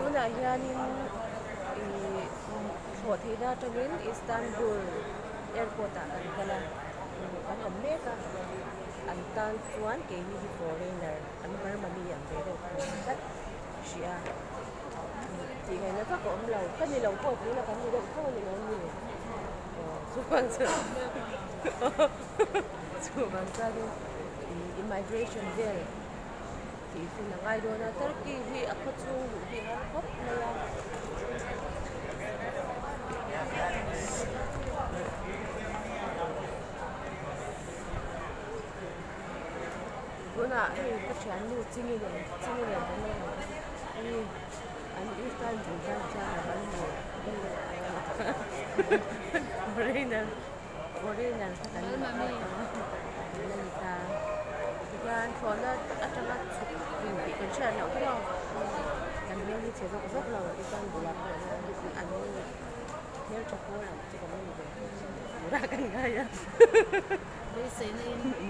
Tunah hianin ih thlawhtheihna atangin Istanbul airport ah kan kal a kan awm mek a an tan chuan keini hi foreigner an Burma mi ang ve deuh kan ni tlat hrih a tih ngaihna vak a awm lo ka ni lo pawh tunah kan ni deuh tho a ni lo ni aw chuan chuvang chuanin ih immigration vel. Tih hun a ngai dawn a, Turkey hi a khaw chhung luh hi har khawp mai a. Tunah hei ka thiannu Chingi nen Chingi nen kan lo lang a, hei an Istanbul tan chuan a van ni foreigner foreigner kha kan ni ta. Tihian thlawhna atanga chhuk rin tih kan hriat loh tawh kan hmel hi chhe zawk zawk lo Istanbul ah pawh hian an hmeltha pawl ang chu kan la ni ve tura kan ngai a. Beiseina in.